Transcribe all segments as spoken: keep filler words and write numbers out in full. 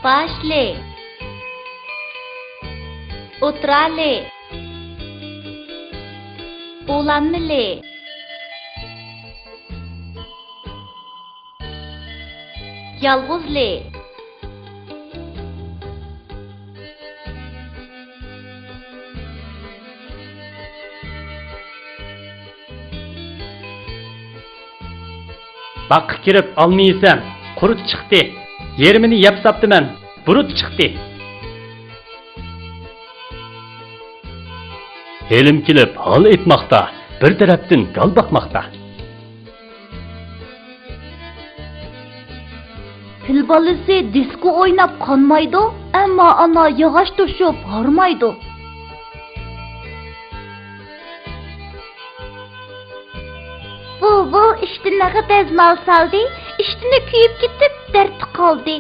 باش لى. ئوتتۇرا لى. ئۇلانما لى. يالغۇز لى. باغقا كىرىپ ئالما يېسەم، قۇرت چىقتى. يېرىمىنى يەپ ساپتىمەن، بۇرۇت چىقتى. ھېلىم كېلىپ ھال ئېيتماقتا، بىر تەرەپتىن گال باقماقتا. پىل بالىسى دىسكو ئويناپ قانمايدۇ، ئەمما ئانا ياغاچ توشۇپ ھارمايدۇ. بۇلبۇل ئىشتىنىغا دەزمال سالدى، ئىشتىنى كۆيۈپ كېتىپ دەردتە قالدى.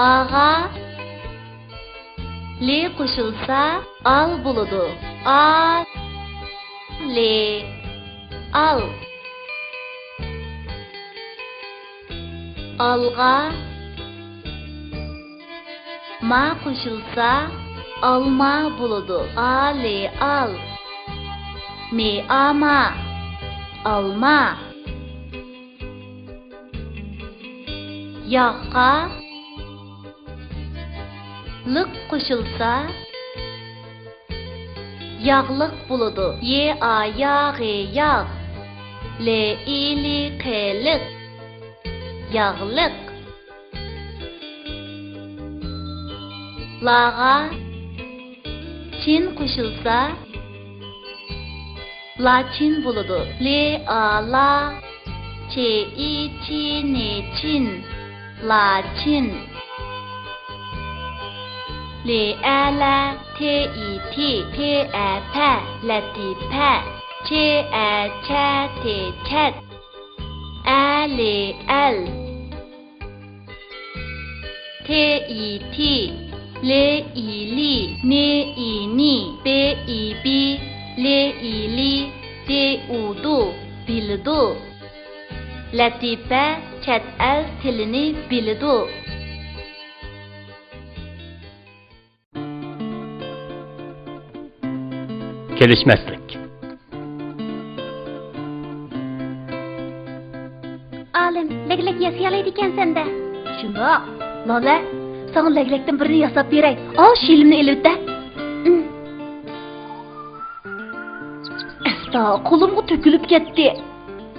ئاغا لى قوشۇلسا، ئال بولىدۇ. ئا، لى، ئال. ئالغا ما قوشۇلسا، ئالما بولىدۇ. ئا، لى، ئال. مى، ئا، ما. ئالما. ياغقا لىق قوشۇلسا، ياغلىق بولىدۇ. يې، ئا، يا، غې، ياغ. لې، ئى، لى، قې، لىق. ياغلىق. لاغا چىن قوشۇلسا، لاچىن بولىدۇ. لې، ئا، لا، چې، ئى، چى، نې، چىن. لاچىن. لې، ئە، لە، تې، ئى، تى، پې، ئە، پە، لەتىپە. چې، ئە، چە، تې، چەت. ئە، لې، ئەل. تې، ئى، تى، لې، ئى، لى، نې، ئى، نى، بې، ئى، بى، لې، ئى، لى، دې، ئۇ، دۇ، بىلىدۇ. لەتىپە چەت ئەل تىلىنى بىلىدۇ. كېلىشمەسلىك. ئالىم، لەگلەك ياسىيالايدىكەنسەن-دە. شۇنداق. لالە، ساڭا لەگلەكتىن بىرنى ياساپ بېرەي. ئال، شىلىمنى ئېلىۋېتە. ئىم. ئەستا، قولۇمغا تۆكۈلۈپ كەتتى.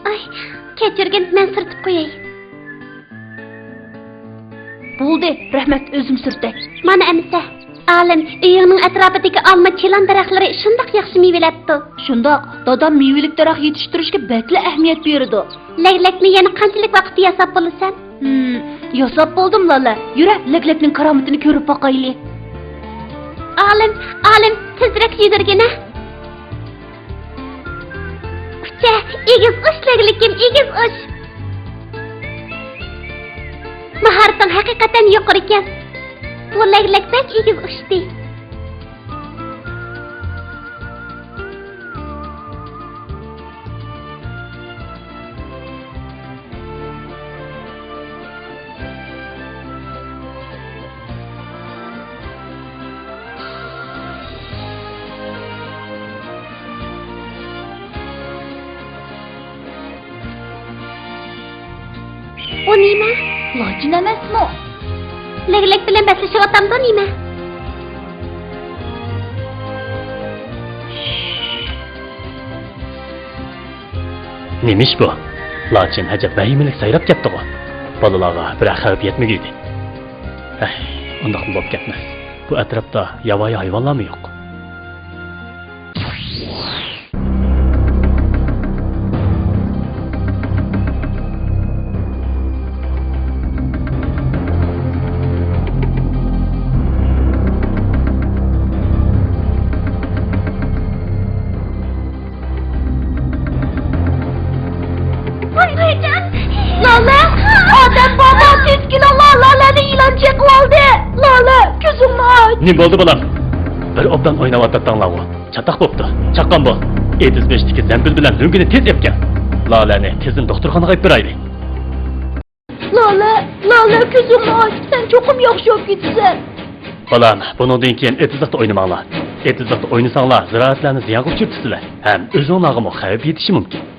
ئاي، كەچۈرگىن، مەن سۈرتۈپ قوياي. بولدى، رەھمەت، ئۆزۈم سۈرتەي. مانا ئەمىسە. ئالىم، ئۆيۈڭنىڭ ئەتراپىدىكى ئالما، چىلان دەرەخلىرى شۇنداق ياخشى مېۋىلەپتۇ. شۇنداق، دادام مېۋىلىك دەرەخ يېتىشتۈرۈشكە بەكلا ئەھمىيەت بېرىدۇ. لەگلەكنى يەنە قانچىلىك ۋاقىتتا ياساپ بولىسەن؟ ھىم، ياساپ بولدۇم، لالە. يۈرە، لەگلەكنىڭ كارامىتىنى كۆرۈپ باقايلى. ئالىم، ئالىم، تېزرەك يۈگۈرگىنە. ئۇچە، ئېگىز ئۇچ لەگلىكىم، ئېگىز ئۇچ. ماھارىتىڭ ھەقىقەتەن يۇقىرىكەن. بۇ لەگلەك بەك ئېگىز ئۇچتى. ئۇ نېمە؟ لاچىن ئەمەسمۇ؟ لەگلەك بىلەن بەسلىشىۋاتامدۇ نېمە؟ نېمىش بۇ؟ لاچىن ئەجەب ۋەھىمىلىك سايراپ كەتتىغۇ. بالىلارغا بىرەر خەۋپ يەتمىگۈيدى. ھەي، ئۇنداقمۇ بولۇپ كەتمەس. بۇ ئەتراپتا ياۋايى ھايۋانلارمۇ يوق. ۋاي، ۋايجان! لالە! ئادەم بارمۇ؟ تېز كېلىڭلار، لالەنى يىلان چېقىۋالدى! لالە، كۆزۈڭنى ئاچ! نېمە بولدى، بالام؟ بىر ئوبدان ئويناۋاتاتتىڭلارغۇ. چاتاق بوپتۇ. چاققان بول. ئېتىز بېشىدىكى زەمبىل بىلەن لۆڭگىنى تېز ئېلىپ كەل. لالەنى تېزدىن دوختۇرخانىغا ئېلىپ بېرەيلى. لالە، لالە، كۆزۈڭنى ئاچ، سەن چوقۇم ياخشى بولۇپ كېتىسەن. بالام، بۇنىڭدىن كېيىن ئېتىزلىقتا ئوينىماڭلار. ئېتىزلىقتا ئوينىساڭلار، زىرائەتلەرنى زىيانغا ئۇچرىتىسىلەر ھەم ئۆزۈڭلارغىمۇ خەۋپ يېتىشى مۇمكىن.